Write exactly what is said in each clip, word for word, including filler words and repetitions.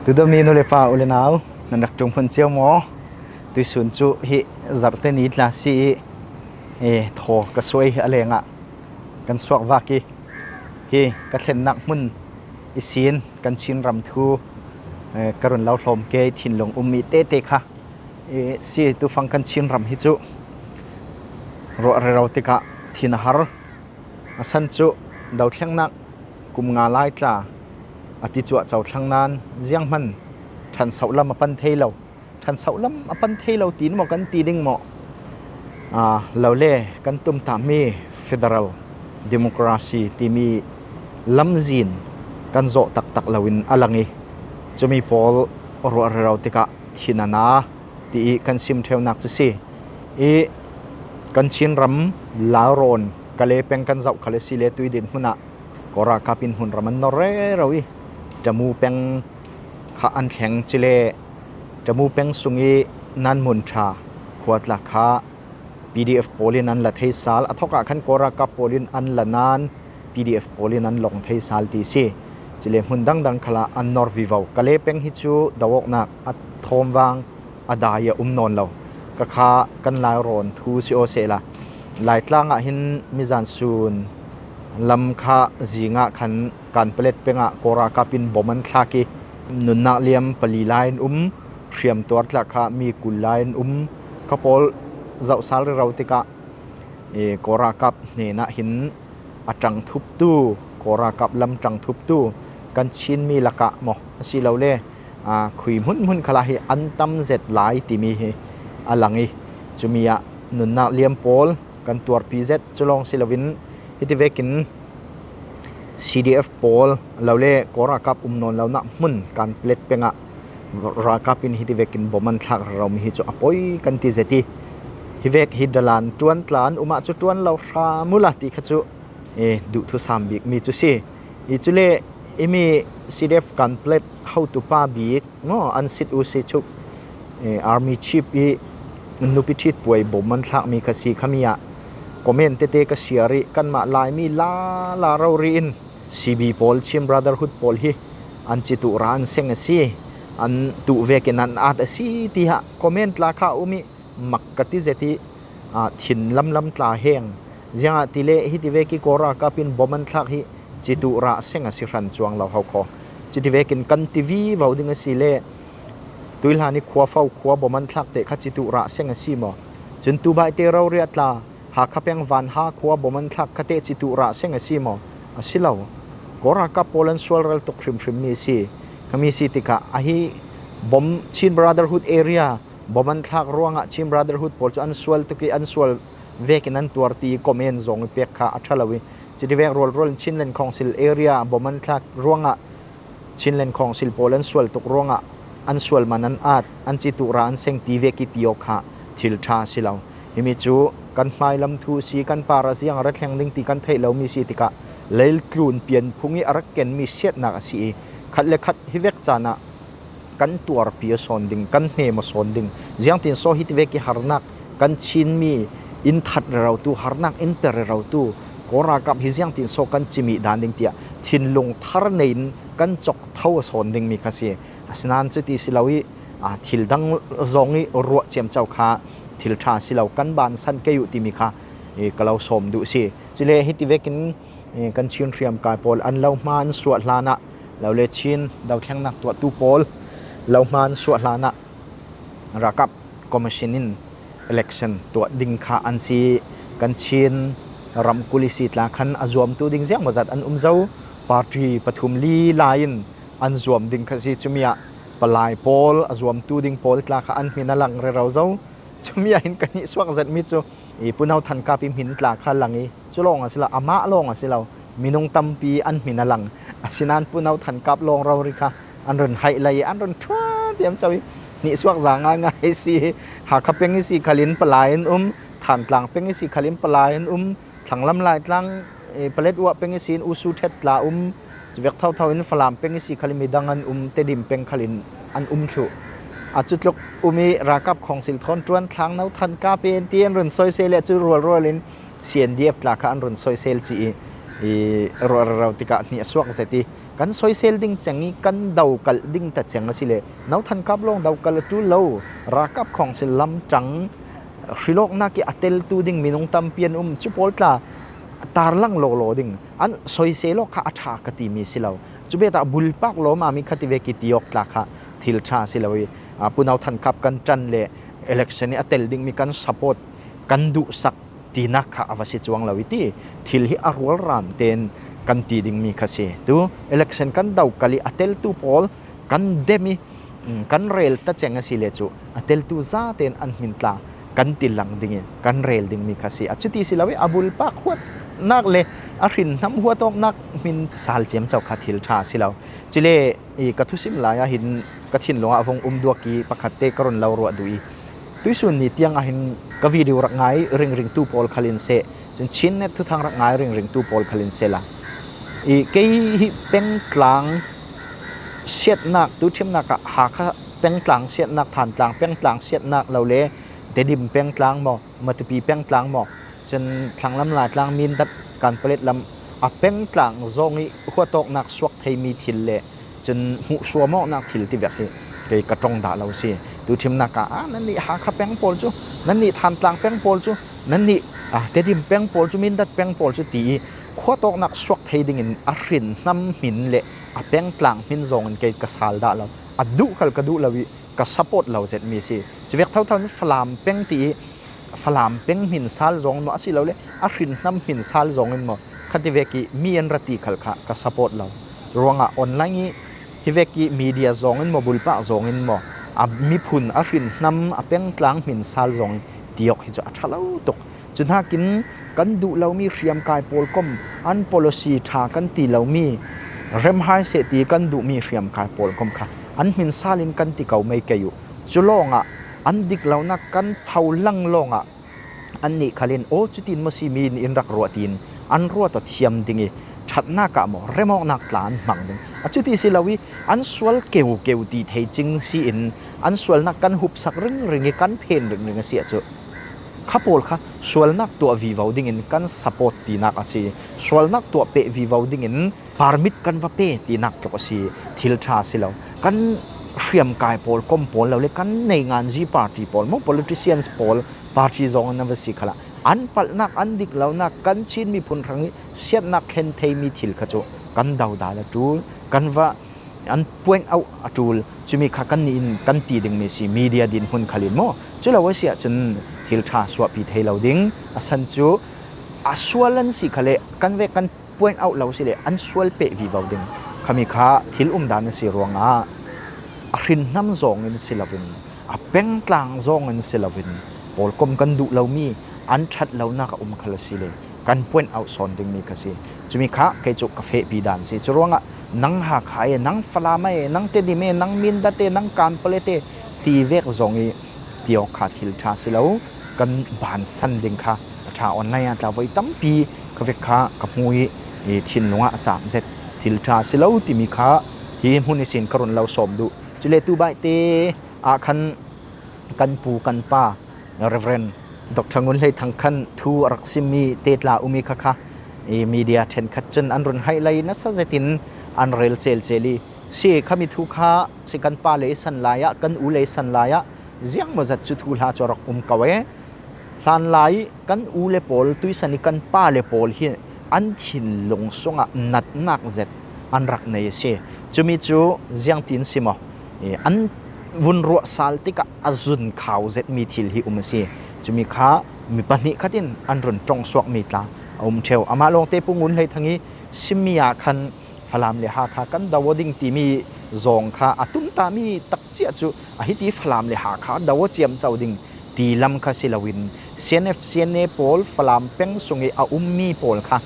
Tudomi nu le pa, u le nau, nan rak ṭum hmun cio maw? Tuisun cu hi zarhte ni tla si i, e, thaw ka suai a lengah kan suak vak i, hi ka thlennak hmun i sin kan Chin ram thu, e, ka run lo hlawm ke thinlung um mi tete kha, e, si tufang kan Chin ram hi cu ruah rero tikah thin a har. A san cu dothlengnak kum nga lai tla a ti cuahco thlang nain zianghman ṭhansoh lam a pan thei lo, ṭhansoh lam a pan thei lo ti maw kan ti ding maw? Aa, lo le kan tumtahmi federal democracy timi lamzin kan zawh taktak loin a lang i, cumi pawl ruah rero tikah thin a na ti i kan sim ṭheunak cu si. I kan Chin ram Laurawn Kale peng kan zoh khal a si le tui dinhmun ah Kawl ralkap in hmunram an nor rero i Tamu peng kha an thleng cule Tamu peng sung i Nanmunṭha khua tla kha P D F pawl in an la thei sal, a thawk ah khan Kawl ralkap pawl in an la nain P D F pawl in an lawng thei sal ti si. Cule hmun dangdang khal ah an nor vivo. Kale peng hi cu do awknak a thawm vang a dai a um nawn lo. Ka kha kan Laurawn thu si aw sehla, Laitlang ah hin mizan sun lam kha zing ah khan Kanpalet peng ah Kawl ralkap in bom an thlak i, nunnak liam pali lai an um, hriamtuar tla kha mi kul lai an um. Kha pawl zoh sal rero tikah, e, Kawl ralkap hnenah hin a ṭang thuptu, Kawl ralkap lam ṭang thuptu kan Chinmi lakah maw, asilole, aa, khui hmunhmun khal ah hi an tam zet lai timi hi a lang i, cumi ah nunnak liam pawl kan tuarpi zet cu lawng si loin, hiti vekin C D F pawl lo le Kawl ralkap um nawn lonak hmun Kanpalet peng ah ralkap in hiti vekin bom an thlak rero mi hi cu a poi kan ti zet i, hi vek hi dalan ṭuan tla an um ah cu ṭuan lo hram ula ti kha cu, e, duhthusam bik mi cu si. I cule i mi C D F Kanpalet hotupa bik maw, an sit u si chuk, e, Army Chief i nupi ṭhit puai bom an thlak mi kha si khami ah comment tete ka siar i, kanmah Laimi lala rori in C B pawl, Chin Brotherhood pawl hi an cituh ra an seng a si, an tuh vekin an at a si tiah comment tla kha a um i, mak ka ti zet i, aa, thin lamlam tla heng. Ziangahtile hiti vek i Kawl ralkap in bom an thlak hi cituh ra seng a si hran cuang lo hau khaw. Cuti vekin kan ti vivo ding a si le, tuihlan i Khuafo khua bom an thlak te kha cituh ra seng a si maw? Cun Tubaite rori ah tla Hakha peng Vanha khua bom an thlak kha te cituh ra seng a si maw? A si lo. Kawl ralkap pawl an sual rel tuk hrimhrim mi a si. Khami si tikah ahi bom Chin Brotherhood area bom an thlak ruangah Chin Brotherhood pawl cu an sual tuk i an sual vekin an tuar ti comment zong i pek kha a ṭha lo i, cuti vek rualrual in Chinland Council area bom an thlak ruangah Chinland Council pawl an sual tuk ruangah an sual man an at, an cituh ra an seng ti vek i ti awk kha thil ṭha a si lo. Himi cu kan hmailam thu a si, kan par a ziang a ra thleng ding ti kan theih lomi si tikah leiltlun pianphung i a rak kenmi siatnak a si i, khat le khat hi vek caan ah kan tuarpi a sawn ding, kan hnem a sawn ding. Ziangtin saw hiti vek i harnak kan Chinmi in that rerotu, harnak in pe rerotu Kawl ralkap hi ziangtin saw kan cimih dan ding tiah thinlung thar nei in kan cawk tho a sawn dingmi kha si. Asinain cuti si lo i, aa, thil dang zong i ruah ciamco kha thil ṭha si lo, kan bansan kei uh timi kha, i, ka lo sawm duh si. Cule hiti vekin, i, kan Chin hriamkai pawl an lo hma an suah hlanah, lo le Chin dothlengnak tuahtu pawl lo hma an suah hlanah ralkap commission in election tuah ding kha an si. Kan Chin ramkulh i si tla khan a zuamtu ding ziangmawzat an um zo. Party pathum li lai in an zuam ding kha si. Cumi ah palai pawl, a zuamtu ding pawl tla kha an hmin a lang rero zo. Cumi ah hin ka hnihsuak zetmi cu i Pu No Than Kap i hmin tla kha lang i, cu lawng a si lo, amah lawng a si lo, minung tampi an hmin a lang. Asinain Pu No Than Kap lawng rori kha an run haih lei i an run ṭhuan ciamco i, hnihsuak za ngaingai si. Hakha peng i si khalin palai an um, Thantlang peng i si khalin palai an um, Thlanglam Laitlang, eh, Paletwa peng i si in U Su Ṭhet tla um, cuvek thotho in Falam peng i si khalin midang an um, Tedim peng khalin an um thluh. A cutluk um i ralkap khawngsil thawn ṭuan thlang No Than Kap in ti an run soisel i a cu rualrual in C N D F tla kha an run soisel ci i, i ruah rero tikah hnih a suak zet i, Kan soisel ding ceng i kan dokalh ding ta ceng a si le, no thankap lawng dokalh a tul lo, ralkap khawngsil lamtang hrilawknak i a teltu ding minung tampi an um, cu pawl tla tarlang lawlaw ding, an soisel awk kha a ṭha ka timi si lo. Cu betah bulpak lawm a mi khativek i ti awk tla kha thil ṭha si lo i, aa, Pu No Than Kap kan ṭan le election i a tel dingmi kan support kan duhsak tinak kha a va si cuang lo i ti, thil hi a rualran tein kan ti dingmi kha si. Tu election kan dokalh i a teltu pawl kan dem i, mm, kan rel ta ceng a si le cu a teltu zaten an hmin tla kan ti lang ding i kan rel dingmi kha si. A cuti si lo i a bulpak huatnak le a hrinhnam huat awknak hmin sal ciamco kha thil ṭha si lo. Cule i ka thusim lai ah hin ka thinlung ah a vung um duak i pakhatte ka run lo ruah duh i, tuisun ni tiang ah hin ka video rak ngai ringringtu pawl khal in seh, cun Chin Net thuthang rak ngai ringringtu pawl khal in seh la, i kei hi pengtlang siatnak, tu ṭhimnak ah Hakha pengtlang siatnak, Thantlang pengtlang siatnak lo le Tedim pengtlang maw, Matupi pengtlang maw, cun thlanglam, Laitlang, Mindat, Kanpalet lam a pengtlang zong i huat awknak suak theimi thil le cun hmuhsuam awknak thil tivek hi kei ka ṭong dah lo si. Tu ṭhimnak ah, "Ah, nannih Hakha peng pawl cu, nannih Thantlang peng pawl cu, nannih, ah, Tedim peng pawl cu, Mindat peng pawl cu," ti i huat awknak suak thei dingin a hrinhnam hmin le a pengtlang hmin zong in kei ka sal dah lo. A duh khal ka duh lo i ka support lo zetmi a si. Cuvek thotho in Falam peng ti i Falam peng hmin sal zong in maw, a si lo le a hrinhnam hmin sal zong in maw, khativek i mi an ra ti khal kha ka support lo. Ruangah online i hivek i media zong in maw, bulpak zong in maw, a miphun a hrinhnam a pengtlang hmin sal zong in ti awk hi cu a ṭha lo tuk. Cu hnakin kan duh lomi hriamkai pawlkom, an policy ṭha kan ti lomi, remhai seh ti kan duhmi hriamkai pawlkom kha an hmin sal in kan ti ko mei kei uh. Cu lawngah an dik lonak kan pho lang lawngah annih khal in, "Aw, cutin maw si mi in in rak ruah," tiin an ruat aw thiam ding i, ṭhatnak ah maw, remawknak tla an hmang ding. A cuti si lo i, an sual keukeu ti thei cing si in, an sualnak kan hupsak ringring i, kan phen ringring a si ahcun, kha pawl kha sualnak tuah vivo dingin kan support tinak a si. Sualnak tuah peh vivo dingin permit kan va pe tinak tluk a si. Thil ṭha a si lo. Kan hriamkai pawlkom pawl lo le kan neinganzi party pawl maw, politicians pawl, party zong an va si khalah an palhnak, an dik lonak, kan Chin miphun hrang i siatnak thlen theimi thil kha cu kan dodan a ṭul, kan va an point out a ṭul. Cumi kha kannih in kan ti dingmi a si, media dinhmun khal in maw. Cu lo a si ahcun thil ṭha suahpi thei lo ding. A san cu a sual an si kha le kan vek kan point out lo si le an sual peh vivo ding. Khami kha thil umdan a si ruangah a hrinhnam zong in si loin, a pengtlang zong in si loin, pawlkom kan duh lomi an ṭhat lonak a um khal a si le kan point out sawn dingmi kha si. Cumi kha kei cu ka fehpi dan si. Curuangah nang Hakha e, nang Falam e, nang Tedim e, nang Mindat e, nang Kanpalet e ti vek zong i ti awk kha thil ṭha si lo. Kan bansan ding kha a ṭha, online ah tla voi tampi ka vek kha ka hmu i, i thinlung ah a cam zet. Thil ṭha si lo timi kha hi hmun ihsin ka run lo sawm duh. Cule tu baihte ah khan kan pu kan pa Reverend Doctor Ngun Hlei Thang khan thu a rak simmi te tla um i kha kha i media ṭhenkhat cun an run haih lai nasa zetin an rel celcel i, si khami thu kha si kan pa lei san lai ah, kan u lei san lai ah ziangmawzat cu thuhla cu a rak um ko e. Hlanlai kan u le pawl tuisan i kan pa le pawl hi an thinlung sungah natnak zet an rak nei a si. Cumi cu ziangtin si maw? I, an vun ruah sal tikah a zun khau zetmi thil hi um a si. Cumi kha mi pahnih khat in an run ṭongsuakmi tla a um ṭheu. Amah lawngte Pu Ngun Hlei Thang i simmi ah khan Falam le Hakha kan do aw ding timi zong kha a tumtahmi takciah cu a hiti Falam le Hakha do aw ciamco ding ti lam kha si loin, C N F, C N A pawl Falam peng sung i a ummi pawl kha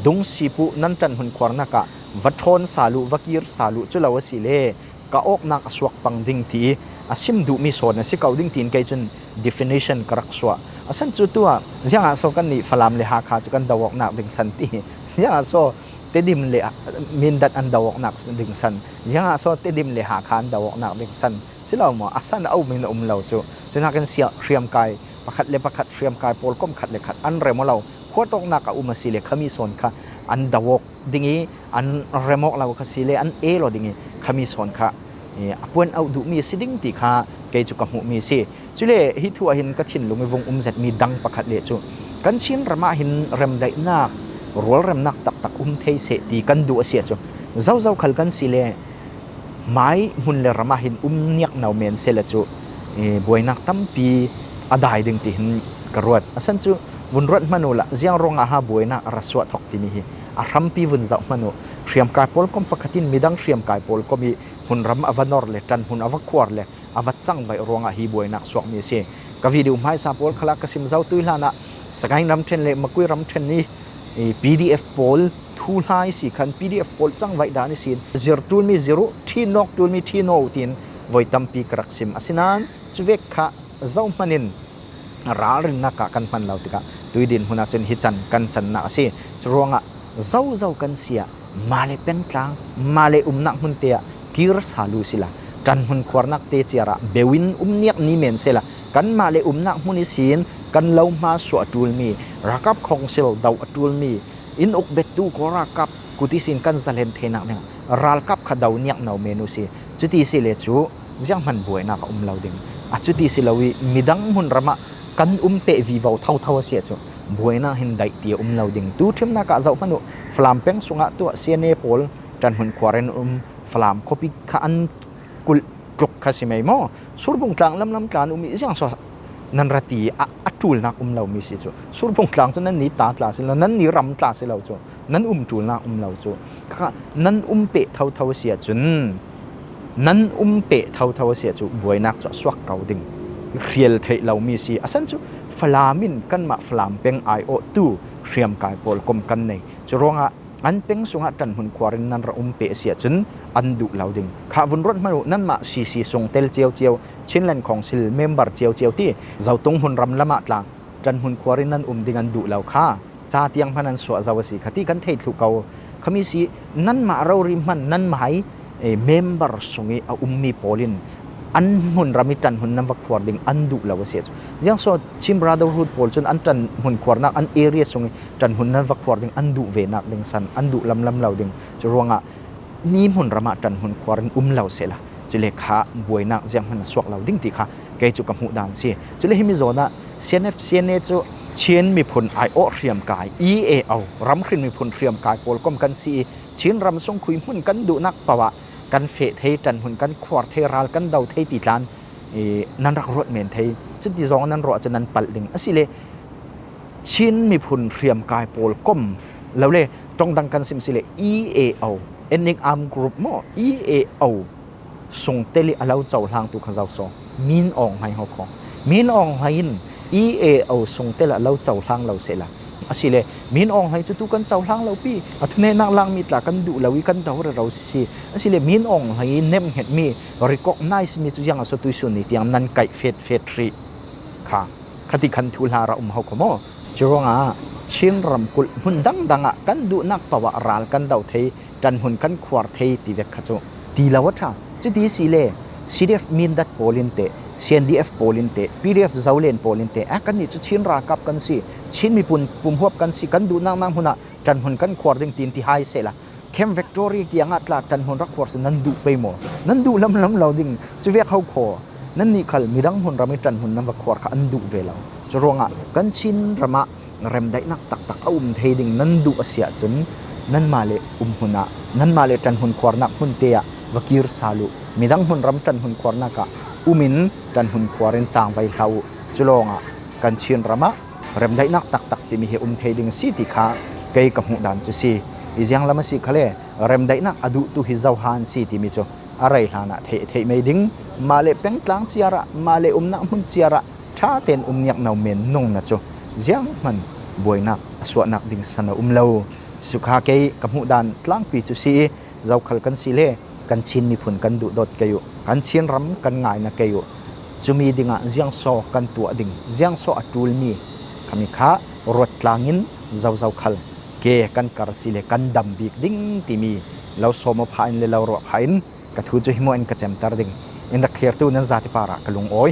dungsi puh nan ṭanhmun khuarnak ah va ṭhawn sal uh, va kir sal uh, cu lo a si le ka awknak a suak pang ding ti i a sim duhmi sawn a si ko ding tiin kei cun definition ka rak suah. A san cu tu ah ziangah so kannih Falam le Hakha cu kan do awknak ding san ti? Ziangah so Tedim le Mindat an do awknak ding san? Ziangah so Tedim le Hakha an do awknak ding san? Si lo maw? A san a um in a um lo cu. Cuhnakin sia-, hriamkai pakhat le pakhat, hriamkai pawlkom khat le khat an rem aw lo. Huat awknak a um a si le khami sawn kha an do awk ding i, an rem awk lo kha si le an el aw ding i, khami sawn kha, eh, a puan auh duhmi si ding ti kha kei cu ka hmuhmi si. Cule hi thu ah hin ka thinlung i vung um zetmi dang pakhat le cu kan Chin ram ah hin remdaihnak, rualremnak taktak um thei seh ti kan duh a si ahcun, zozo khal kan si le mai hmun le ram ah hin um niakno men seh le cu, eh, buainak tampi a dai ding ti hin ka ruat. A san cu vun ruat hmanh uhla, ziang ruangah ha buainak a ra suah thok timi hi a hrampi vun zoh hmanh uh. Hriamkai pawl kom pakhat in midang hriamkai pawl kom i hmunram a va nor le ṭanhmun a va khuar le a va cangvaih ruangah hi buainak suakmi a si. Ka video hmaisa pawl khalah ka sim zo tui hlanah Sagaing ramṭhen le Makui ramṭhen i, i P D F pawl thuhla i si khan P D F pawl cangvaih dan ihsin zir ṭulmi zir uh, ṭhin awk ṭulmi ṭhin aw uh tiin voi tampi ka rak sim. Asinain cuvek kha zohhmanh in ralrinnak ah kan hman lo tikah tui dinhmun ahcun hi can kan cannak a si. Curuangah zozo kan si ah, mah le pengtlang, mah le umnak hmunte ah kir sa lu sila, ṭanhmun khuarnak te ciar ah beu in um niak ni men sehla, kanmah le umnak hmun ihsin kan lo hma suah a ṭulmi, ralkap khawngsil do a ṭulmi, in uk bettu kawl ralkap kut ihsin kan zalen theinak dingah ralkap kha do niakno men uh si. Cuti si le cu, zianghman buainak a um lo ding. A cuti si lo i midang hmunram ah kan um peh vivo thotho a si ahcun buainak hin daih ti a um lo ding. Tu ṭhimnak ah zohhmanh uh, Falam peng sungah tuah C N A pawl ṭanhmun khuar in um, Falam khuapi kha an kulh tluk kha si mei maw? Surbung tlang lamlam tlan um i ziang so nan ra ti a, a ṭulnak um lomi si cu. Surbung tlang cu nan ni ta tla si lo, nan ni ram tla si lo cu, nan um ṭulnak um lo cu. Kha nan um peh thotho a si ahcun, nan um peh thotho a si ahcun buainak cu a suak ko ding. Hrial theih lomi si. A san cu Falam in kanmah Falam peng aiawhtu hriamkai pawl kom kan nei. Curuangah an peng sungah ṭanhmun khuar in nan ra um peh a si ahcun an duh lo ding. Kha vun ruat hmanh uh, nanmah C C sung tel ciocio, Chinland Council member ciocio ti, zotung hmunram lamah tla ṭanhmun khuar in nan um ding an duh lo kha, ca tiang hmanh an suah zo a si kha ti kan thei thluh ko. Khami si, nanmah rori hmanh nanmah i, eh, member sung i a ummi pawl in an hmunram i ṭanhmun nan va khuar ding an duh lo a si ahcun, ziang so Chin Brotherhood pawl cun an ṭanhmun khuarnak an area sung i ṭanhmun nan va khuar ding an duh ve nak ding san an duh lamlam lo ding. Curuangah ni hmunram ah ṭanhmun khuar in um lo sehla, cule kha buainak zianghman a suak lo ding ti kha kei cu ka hmuh dan si. Cule himi zawn ah C N F, C N A cu Chin miphun aiawh hriamkai, E A O, ramhrin miphun hriamkai pawl kom kan si i, Chin ram sungkhui hmun kan duhnak paoh ah kan feh thei, ṭanhmun kan khuar thei, ral kan do thei ti tlan i nan rak ruat men thei. Cuti zong nan ruah cu nan palh ding. Asile Chin miphun hriamkai pawl kom lo le ṭong dang kan sim sile E A O, Ethnic Armed Group maw, E A O sung tel i a lo cohlangtu kha zoso Min Aung Hlaing ho kho. Min Aung Hlaing in E A O sung tel a lo cohlang lo sehla, asile Min Aung Hlaing cu tu kan cohlang lo pi, a thuneihnak langmi tla kan duh lo i kan do rero si. Asile Min Aung Hlaing i nemhngetmi, recognize mi cu ziang a so tuisun ni tiang nan kaih fet fet hrih kha. Khati khan thuhla ra um ho kho maw? Curuangah Chin ramkulh hmun dangdang ah kan duhnak paoh ah ral kan do thei, ṭanhmun kan khuar thei ti vek kha cu ti lo a ṭha. Cuti si le C D F Mindat pawl in teh, C N D F pawl in teh, P D F Zolen pawl in teh, a kannih cu Chin ralkap kan si, Chin miphun pumhuap kan si, kan duhnak nak hmun ah ṭanhmun kan khuar ding tiin ti hai sehla, Camp Victoria kiangah tla ṭanhmun rak khuar si nan duh pei maw? Nan duh lamlam lo ding, cuvek ho kho. Nannih khal midang hmunram i ṭanhmun nan va khuar kha an duh ve lo. Curuangah kan Chin ram ah remdaihnak taktak a um thei ding nan duh a si ahcun, nanmah le um hmun ah, nanmah le ṭanhmun khuarnak hmunte ah va kir sal uh. Midang hmunram ṭanhmun khuarnak ah um in ṭanhmun khuar in cangvai hlah uh. Cu lawngah kan Chin ram ah remdaihnak taktak timi hi um thei ding si ti kha kei ka hmuh dan cu si. I zianglam a si khale, remdaihnak a duhtu hi zohan si timi cu a rei hlanah theih, theih mei ding. Mah le pengtlang ciar ah, mah le umnak hmun ciar ah ṭha tein um niakno men nungna cu zianghman buainak a suahnak ding san a um lo. Cu kha kei ka hmuh dan tlangpi cu si i, zokhal kan si le kan Chin miphun kan duhdawt kei uh, kan Chin ram kan ngaina kei uh. Cumi dingah ziangsaw kan tuah ding, ziangsaw a ṭulmi khami kha ruat tlangin zozo khal ke kan kar si le kan dam bik ding timi lo sawm aw pha in le lo ruah pha in ka thu cu hi muah in ka cemter ding. In rak thlirtu nan zati parah ka lungawi.